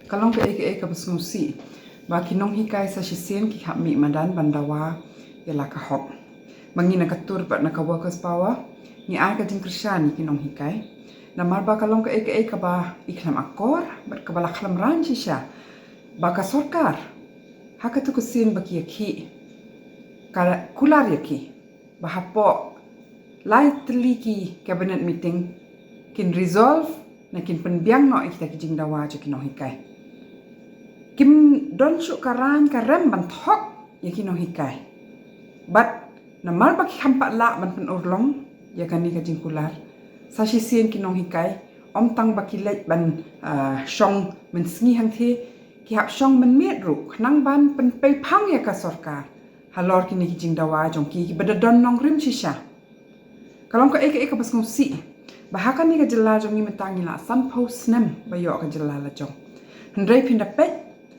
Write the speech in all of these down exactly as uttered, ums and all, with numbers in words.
Ka long kaei kaei kaba sngewsih ba ki nonghikai sa shisien ki hap mih madan ban dawa ïa la ka hok. Ma ngi na ka tur bad na ka Workers' Power ngi ai ka jingkyrshan ïa ki nonghikai. Namar ba ka long kaei kaei kaba i khlem akor bad kaba la khlem rang shisha ba ka sorkar ha katu ka sien ba ki ïakhih ka kular ïa ki ba hapoh lai tylli ki cabinet meeting kin resolve ne kin pynbiang noh ïa kita ki jingdawa jong ki nonghikai. Kim don shuh ka rang ka rem ban thok ïa ki nonghikai. Bad namar ba ki kham pat lah ban pynurlong ïa kane ka jingkular, sa shisien ki nonghikai ym tang ba ki leit ban, ah, shong mynsngi hangthie, ki hap shong mynmiet ruh khnang ban pynpei phang ïa ka sorkar halor kine ki jingdawa jong ki kiba da don nongrim shisha. Ka long kaei kaei kaba sngewsih ba ha kane ka jylla jong ngi mynta ngi la sanphew snem ba ïoh ka jylla la jong. Hynrei phin da peit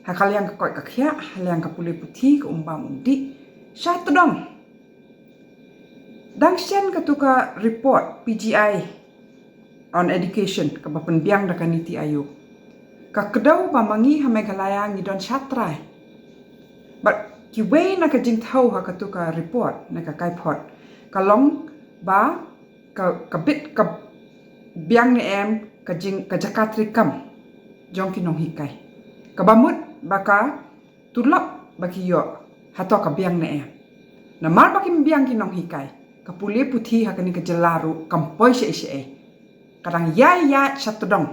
ha ka liang ka koit ka khiah, ha liang ka pule puthi, ka um bam um dih, sha tdong. Dang shen katu ka report P G I on education kaba pynbiang da ka NITI Aayog, ka kdew ba ma ngi ha Meghalaya ngi don shatrai. Bad kiwei na ka jingthew ha katu ka report na ka kaiphod ka long ba ka, ka bit ka biang ne em ka jing, ka jaka treikam jong ki nonghikai, kaba mut ba ka tulop ba ki ïoh hato ka biang ne em. Namar ba kim biang ki nonghikai, ka pule puthi ha kane ka jylla ruh kam poi shaei shaei, ka dang ïai ïaid sha tdong.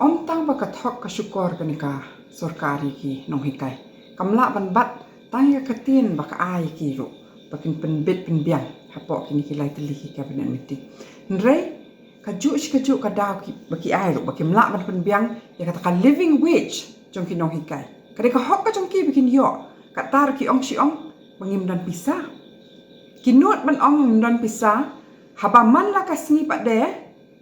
Ym tang ba ka thok ka shukor kane ka sorkar ïa ki nonghikai, kam lah ban bat tang ïa ka ktien ba ka ai ïa ki ruh ba kin pynbit pynbiang hapoh kine ki lai tylli ki cabinet meeting. Hynrei kajuh shi kajuh ka daw ki, ba ki ai ruh ba kim lah ban pynbiang ïa kata ka living wage jong ki nonghikai. Ka dei ka hok ka jong ki ba kin ïoh. Kata ruh ki ong shi ong ba ngim don pisa. Ki nud ban ong ngim don pisa, haba man la ka sngi pat de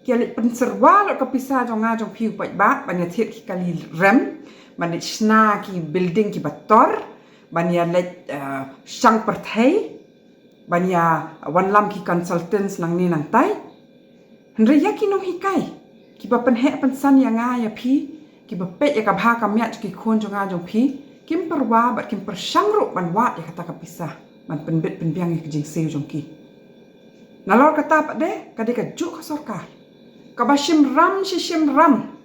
ki ïa leit pynsyrwa lut ka pisa jong nga jong phi u paidbah ban ïa thied ki kali rem, ban leit shna ki building kiba tor, ban ïa leit, eh, shang pyrthei, ban ïa wanlam ki consultants nangne nangtai. Hynrei ïa ki nonghikai kiba pynheh pynsan ïa nga ïa phi, kiba peit ïa ka bha ka miat jong ki khun jong nga jong phi, kim pyrwa bad kim pyrshang ruh ban wad ïa kata ka pisa ban pynbit pynbiang ïa ka jingsiew jong ki. Nalor kata pat de ka dei kajuh ka sorkar kaba shim ram shi shim ram,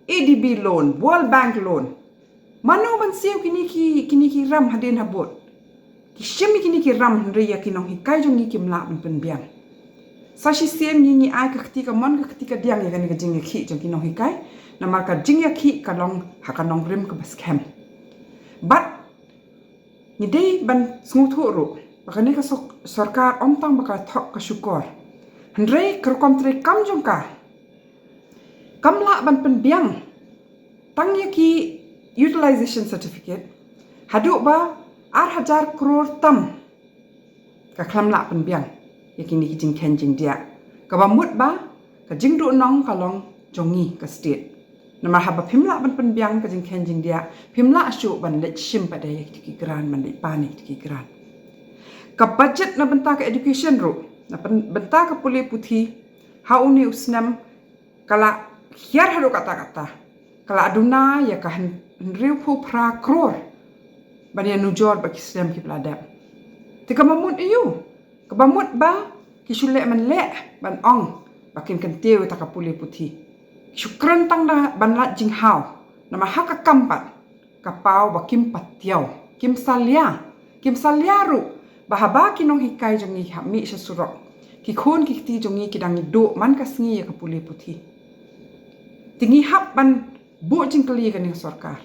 A D B loan, World Bank loan. Mano ban siew kine ki, kine ki ram hadien habud? Ki shim ïa kine ki ram hynrei ïa ki nonghikai jong ngi kim lah ban pynbiang. Sa shisien ngi, ngi ai ka kti kamon ka kti kadiang ïa kane ka jingïakhih jong ki nonghikai. Namar ka jingïakhih ka long ha ka nongrim kaba skhem. Bad ngi dei ban sngewthuh ruh ba kane ka sor-, sorkar ym tang ba ka thok ka shukor, hynrei ka rukom treikam jong ka kam lah ban pynbiang tang ïa ki utilization certificate haduh ba ar hajar klur tam. Ka khlem lah pynbiang ïa kine ki jingkheiñ jingdiah, kaba mut ba ka jingduhnong ka long jong ngi ka state. Namar haba phim lah ban pynbiang ka jingkheiñ jingdiah, phim lah shuh ban leit shim pat de ïa kito ki grant, ban leit pan ïa kito ki grant. Ka budget na bynta ka education ruh, na byn-, bynta ka pule puthi, ha une u snem ka la hiar haduh katta katta, ka la duna ïa ka hyn-, hynriewphew phra klur ban ïa nujor bad ki snem kiba la dep. Te kaba mut aïu? Kaba mut ba ki shu leh man leh ban ong ba kin kyntiew ïa kata ka pule puthi. Ki shu kren tang da ban lait jinghaw. Namar ha ka kam pat ka paw ba kim patiaw, kim salia, kim salia ruh ba haba ki nonghikai jong ngi hap mih sha surok, ki khun ki kti jong ngi ki dang duh man ka sngi ïa ka pule puthi. Te ngi hap ban buh jingkylli ïa kane ka sorkar.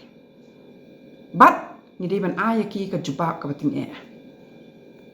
Bad ngi dei ban ai ïa ki ka jubab kaba tyngeh.